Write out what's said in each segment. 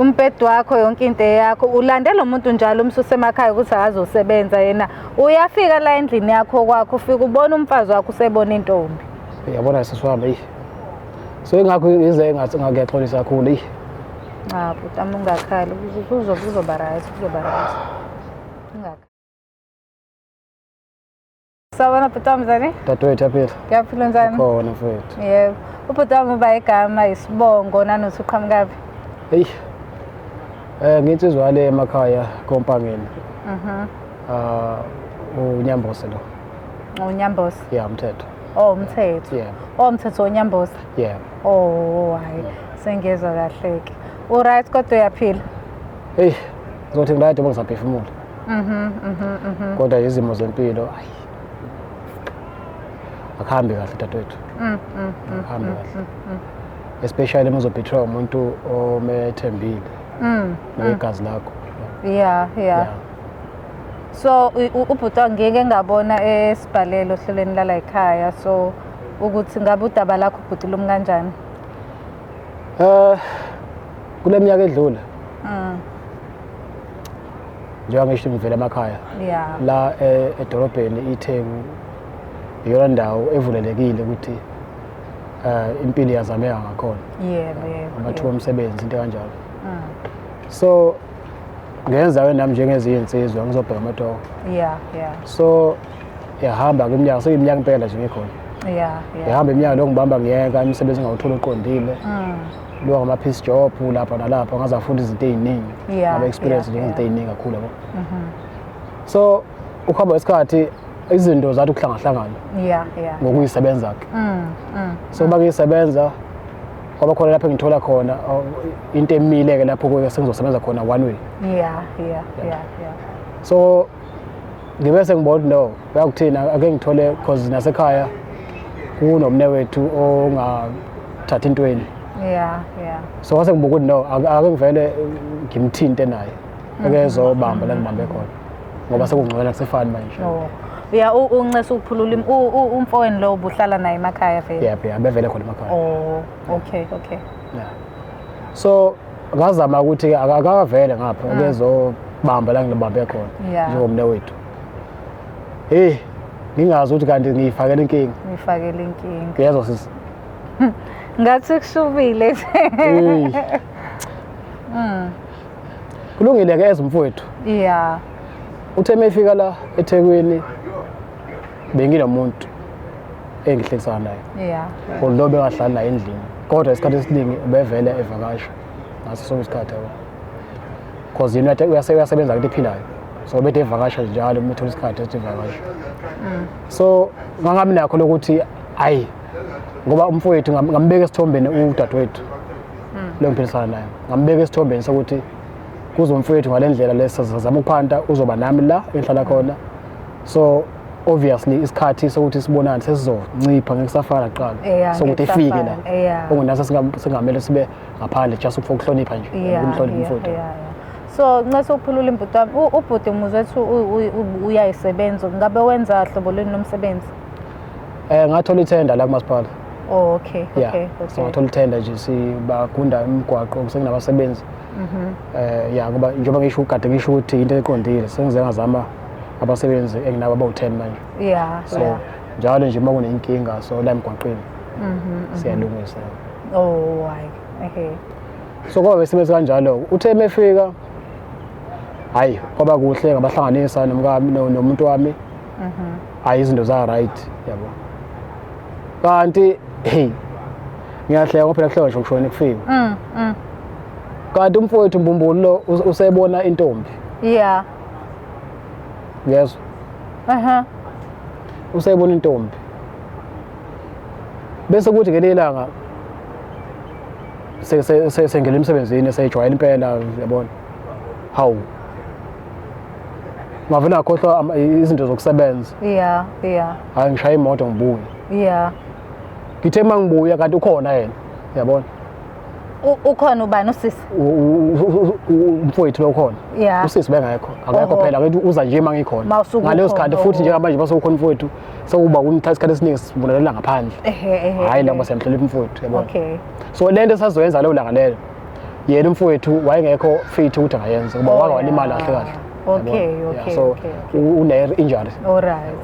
Umbhedo wakho, yonke into eyakho. Ulandela umuntu njalo umsuse emakhaya ukuthi akazosebenza yena. Uyafika la endlini yakho kwakho, ufika ubona umfazi wakho usebona intombi. Uyabona sisi wami, eyi. So ingakho ize engathi ngiyaxolisa kakhulu, eyi. Cha bhuti wami, ungakhali, kuzoba right, kuzoba right. Ungakhali. Sawubona bhuti wami, njani? Dadewethu, yaphila. Kuyaphila, njani? Khona, mfowethu. Yebo. Ubhuti wami uba igama, isibongo, nanokuthi uqhamukaphi? Eyi. Nginsizwa le emakhaya koMpangeni. Ah, uNyambose lo. UNyambose. Yeah, umthetho. Oh, umthetho. Yeah. Oh, umthetho uNyambose. Yeah. Oh, hayi. Sengiyezwa kahle ke. U-right kodwa, uyaphila? Hey, ngizothi ngilayade uma ngisaphefumula. Kodwa izimo zempilo, ayi. Akuhambi kahle, dadewethu. Akuhambi kahle. Especially uma uzo-betray umuntu omethembile. Negazi lakho. Yeah. Yeah. So ubhuti wami ngike ngabona esibhalelo ohlelweni lala ekhaya, so ukuthi ngabe udaba lakho, ubhuti, lumi kanjani? Kule minyaka edlule. Njengoba ngisho ngivela emakhaya. La edolobheni iTheku iyona ndawo evulelekile ukuthi impilo iyazameka ngakhona. Yebo yebo. Amathuba omsebenzi, into kanjalo. So ngenza ke nami njengezinye insizwa ngizobheka amatoho. So yahamba ke iminyaka, seyiminyaka impela nje ngikhona. Yahamba iminyaka lo ngibamba ngiyeka imisebenzi ngawuthola uqondile. Lo ngama piece job lapha nalapha, ngaze afunda izinto eziningi. Ngaba experience nje izinto eziningi kakhulu, yabo. So ukuhamba kwesikhathi izinto zathi ukuhlangahlangana ngokuyisebenza ke. So bakuyisebenza kwaba khona lapho engithola khona, oh, into emile ke lapho ke sengizosebenza khona one way. So ngibe sengibona no bayakuthina ake ngithole, cause nasekhaya kunomne wethu ongathathi intweni. So kwase ngibuka ukuthi no, ake ngivele ngimthinte naye ekezobamba la ngibambe khona, ngoba sekungcono, kusefani manje. Oh. Ya, uncesa ukuphulula umfowenu lo ubuhlala naye emakhaya vele? Yep, yeah, bevele khona emakhaya. Oh, okay. Yeah. So ngazama ukuthi akavele ngapha ekezobamba la ngibambe khona njengomne wethu. Hey, ngingazi ukuthi kanti ngiyifakela inkinga. Ngifakele inkinga. Ngiyezwa, sisi. Ngathi kushubile. Hey. Kulungile ke, ezimfowethu. Uthe mefika la eThekwini benginomuntu engihlekisana naye. Although bengahlali naye endlini, kodwa isikhathi esiningi ubevele evakasha ngaso sonke isikhathi, yabo. Cause yena uyasebenza into ephilayo. So bede evakasha njalo uma ethola isikhathi ethi evakasha. So ngangami nakho lokuthi hayi, ngoba umfowethu ngambeka esithombeni udadewethu lo ngiphilisana naye. Ngambeka esithombeni sokuthi kuze umfowethu ngale ndlela lesizama ukuphanta uzoba nami la engihlala khona. So obviously isikhathi sokuthi sibonane sesizoncipha, ngeke kusafana kuqala. Sokuthi Ngeke efike la. kusafana, Okunasa singamele sibe ngaphandle just for ukuhlonipha nje. Ukumhlonipha umfowethu. Yeah. So ncese ukuphulula imbhuti wami, ubhuti muzwethu uyayisebenza, ngabe wenza hlobo luni lomsebenzi? Ngathola ithenda la kumasipala. Oh, okay. Yeah. So ngathola ithenda nje, sibagunda imigwaqo, sekunabasebenzi. Yeah, ngoba njengoba ngisho ukade ngisho ukuthi into eqondile, sengize ngazama abasebenzi enginabo abawu-10 manje. So njalo nje uma kunenkinga so la emgwaqeni siyalungisa. Oh, hayi. Okay. So kwaba besebenza kanjalo. Uthe mefika, hayi, kwaba kuhle, ngabahlanganisa nomkami nomuntu wami. Hayi, izinto za right, yabo. Kanti hey, ngiyahleka ngoba phela kuhleka nje kushona kufika. Kanti umfowethu mbumbulu lo usebona intombi. Yezwa. Usebona intombi. Bese kuthi ngelinye ilanga sengena emsebenzini, seyijwayela impela, yabona. Hawu. Ngavele ngakhohlwa izinto zokusebenza. Hayi, ngishaya imoto ngibuye. Ngithe mangibuya kanti ukhona yena. Yabona. Ukhona ubani, usisi? Umfowethu lo ukhona. Usisi bengekho. Akekho Oho. phela, ngithi uza nje mangikhona. Mawusuke Ngaleyo ukhona, sikhathi futhi oho. njengamanje basukukhona umfowethu, sekuba kumthatha isikhathi esiningi sibonelela ngaphandle. Ehe ehe. Hayi, lapho siyamhlonipha umfowethu, yabona. Okay. So lento esazoyenza leyo langa lelo. Yena umfowethu wayengekho fit ukuthi angayenza ngoba wake walimala kahle kahle. Okay, okay, so une injury. All right.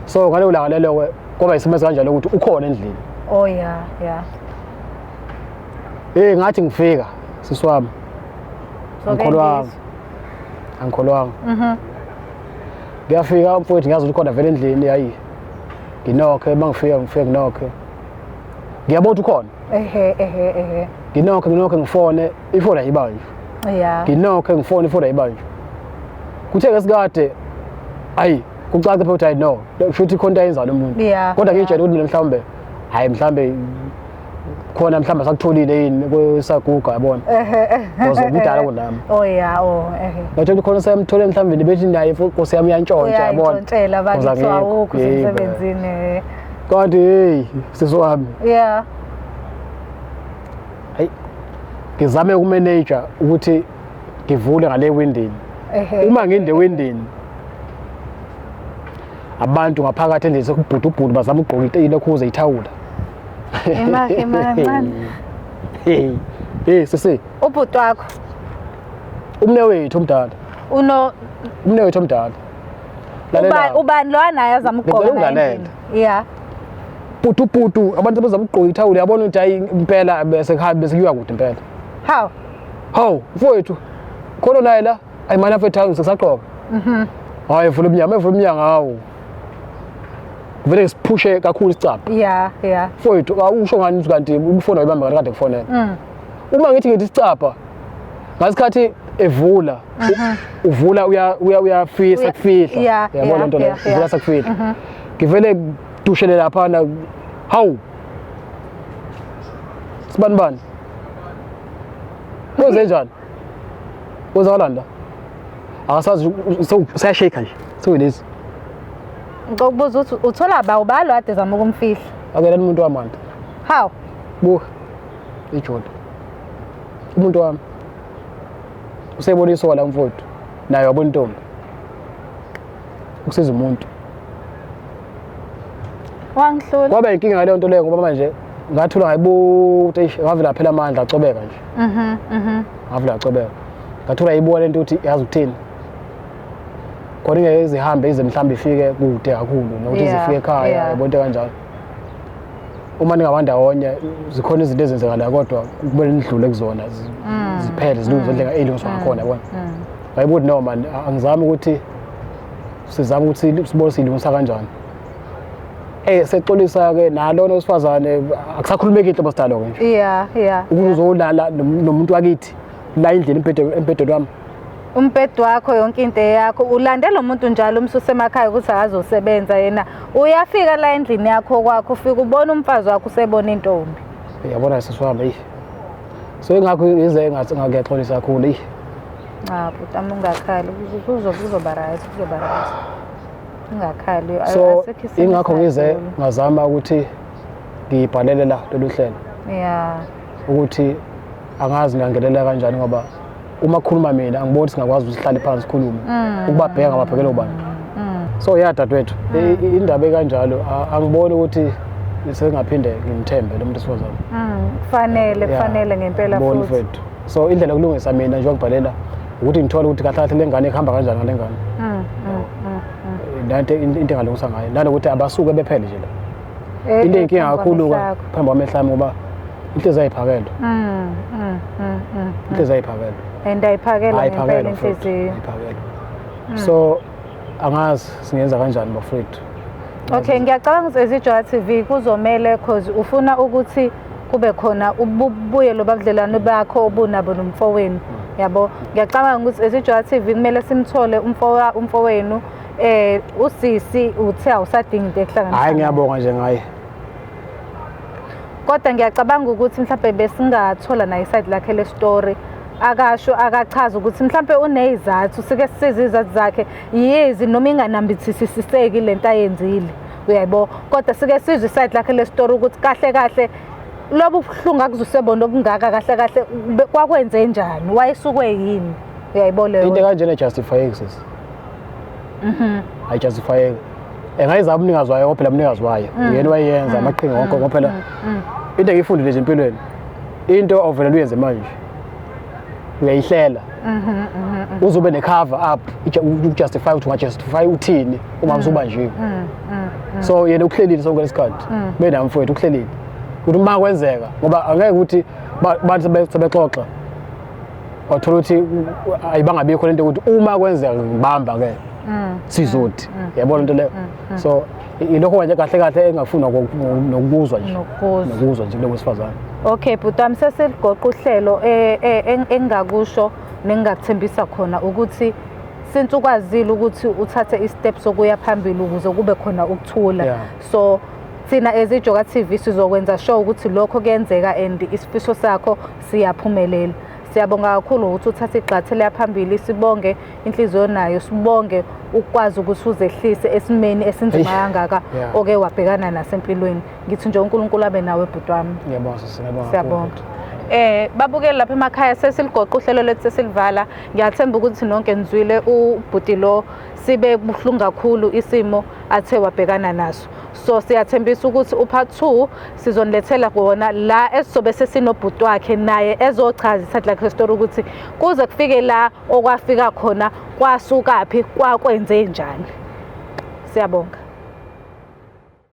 So ngalelo langa lelo ke kwaba isimo esikanjalo ukuthi ukhona endlini. Oh yeah, yeah. Eh ngathi ngifika sisi wami. Angikholwanga. Angikholwanga. Ngiyafika umfowethu ngiyazi ukuthi khona vele endlini hayi. Nginokhe mangifika ngifike nginokhe. Ngiyabona ukuthi ukhona. Ehe ehe ehe. Nginokhe nginokhe ngifone ifoni ayibanjwa. Yeah. Nginokhe ngifone ifoni ayibanjwa. Kuthe ngesikade ayi kucace phela ukuthi hayi no kusho ukuthi khona into ayenzayo lo muntu. Kodwa ngiyitshela ukuthi mina mhlawumbe hayi mhlawumbe khona mhlawumbe sakutholile yini kwesaguga yabona. Because umdala kunami. Oh yeah, oh ehe. Ngathi ukuthi khona semthole mhlawumbe bethi naye Nkosi yami uyantshontsha yabona. Uyantshontshela bakithi awukho usemsebenzini. Kanti hey sisi wami. Yeah. Hayi ngizame ukumanage ukuthi ngivule ngale windini. Uma nginde windini abantu ngaphakathi endlini sekubhudubhudu bazama ukugqoka ilokhuze ithawula. Ema kancane. Hey, hey sisi. Ubhuti wakho. Umnewethu omdala. Uno umnewethu omdala. Lalela. Ubani lo anaye azama ukugqoka naye? Yeah. Putu putu abantu abazama ukugqoka ithawula yabona ukuthi hayi impela bese kuhambe bese kuyiwa kude impela. How? Hawu mfowethu khona naye la ayi mana mfethu hayi ngisaqoka. Hayi vula umnyango, vula umnyango hawu. Vele siphushe kakhulu isicabha. Yeah, yeah. Mfowethu awusho ngani kanti ubufona uyibamba kade kufonela. Uma ngithi ngithi isicabha ngasikhathi evula uvula uyafisa kufihla. Yabona into leyo, uvula sakufihla. Ngivele dushele lapha na hawu. Sibani bani? Kwenze njani? Kwenzakalani la? Akasazi usayashake nje. Sewulezi. Ngicela ukubuza ukuthi uthola ba ubalo ade zama ukumfihla. Akelani umuntu wamanje. How? Buka. Ijola. Umuntu wami. Usebona isoka la mfowethu. Naye wabona intombi. Ukusiza umuntu. Wangihlula. Kwaba inkinga ngaleyo nto leyo ngoba manje ngathula ngayibuta eish ngavela phela amandla acobeka nje. Ngavela acobeka. Ngathula ayibuka lento ukuthi yazi ukuthini. Khona ingeke izihambe ize mhlawumbe ifike kude kakhulu nokuthi izifike ekhaya yabo into kanjalo. Uma ningabandawonye zikhona izinto ezenzekalayo kodwa kumele nidlule kuzona ziphele zilungiswe indlela elungiswa ngakhona yabona. Ngayibuka no man angizami ukuthi sizama ukuthi sibone silungisa kanjani. Sexolisa ke nalona wesifazane akusakhulumeki inhlobo sidalo ke nje. Yeah, yeah. Ukuzolala nomuntu wakithi la endlini embhedeni wami. Umbhedo wakho yonke into yakho ulandela umuntu njalo umsuse emakhaya ukuthi akazosebenza yena. Uyafika la endlini yakho kwakho ufika ubona umfazi wakho usebona intombi. Yabona sisi wami eyi. So ingakho ize ngathi ngakuyaxolisa kakhulu eyi. Cha bhuti ami ungakhali kuzoba right, kuzoba right. Ungakhali. So ingakho ngize ngazama ukuthi ngibhalele la lolu hlelo. Yeah. Ukuthi angazi ngangelela kanjani ngoba uma kukhuluma mina angiboni singakwazi ukuthi sihlale phansi sikhulume. Ukubabheka ngababhekele ubani. So yeah dadewethu, indaba ekanjalo angiboni ukuthi sengaphinde ngimthembe lo muntu wesifazane. Kufanele kufanele ngempela futhi. So indlela yokulungisa mina njengoba ngibhalela ukuthi ngithole ukuthi kahle kahle lengane ihamba kanjani ngale ngane. Nanto into engalungisa ngayo nanokuthi abasuke bephele nje la. Into eyinkinga kakhulu phambi kwamehlo ami ngoba inhliziyo ayiphakelwa. Inhliziyo ayiphakelwa. And ayiphakelwa ngempela inhliziyo. Ayiphakelwa. So angazi singenza kanjani bafowethu. Okay, ngiyacabanga ukuthi eziJola TV kuzomele cause ufuna ukuthi kube khona ubuyelo babudlelwano bakho obunabo nomfowenu. Yabo, ngiyacabanga ukuthi eziJola TV kumele simthole umfowenu usisi uthe awusadingi into ekuhlanganisa. Hayi ngiyabonga nje ngaye. Kodwa ngiyacabanga ukuthi mhlawumbe besingathola naye iside lakhe le story. Akasho akachaza ukuthi mhlawumbe unezizathu sike sisize izathu zakhe yizi noma inganambithisiseki lento ayenzile uyayibo kodwa sike sizwe iside lakhe le story ukuthi kahle kahle lobu buhlungu akuzusebona obungaka kahle kahle kwakwenze njani wayesukwe yini uyayibo leyo into kanjena justify sisi. Ayijustify engayizama umnikazi wayo phela umnikazi wayo yena wayenza amaqhinga wonke ngoba phela into engiyifundile nje empilweni into ovele uyenze manje Uyayihlela uzobe ne-cover up ukujustify ukuthi ungajustify uthini uma usubanjiwe. So yena ukuhlelile sonke lesikhathi benamfowethu, ukuhlelile ukuthi uma kwenzeka, ngoba angeke ukuthi bathi sebexoxa wathola ukuthi ayibangabikho lento ukuthi uma kwenzeka ngibamba ke sizothi, yabona into leyo. So ilokho kanje kahle kahle engafuni nokuzwa nje. Nokuzwa. Nokuzwa nje kulo wesifazane. Okay bhuti wami, sesiligoqa uhlelo. Engingakusho nengingakuthembisa khona ukuthi since ukwazile ukuthi uthathe i-step sokuya phambili ukuze kube khona ukuthula, so thina as iJoka TV sizokwenza sure ukuthi lokho kuyenzeka and isifiso sakho siyaphumelela. Siyabonga kakhulu ukuthi uthathe igxathu leya phambili. Sibonge inhliziyo nayo, sibonge ukwazi ukuthi uzehlise esimeni esinzima kangaka oke wabhekana nasempilweni. Ngithi nje uNkulunkulu abe nawe, bhuti wami. Ngiyabonga sisi, ngiyabonga. Siyabonga. Babukeli lapha emakhaya, sesiligoqa uhlelo lethu, sesilivala. Ngiyathemba ukuthi nonke nizwile ubhuti lo, sibe buhlungu kakhulu isimo athe wabhekana naso. So siyathembisa ukuthi upart 2 sizonilethela kona la esizobe sesinobhuti wakhe naye ezochaza iside lakhe story ukuthi kuze kufike la okwafika khona, kwasukaphi, kwakwenze njani. Siyabonga.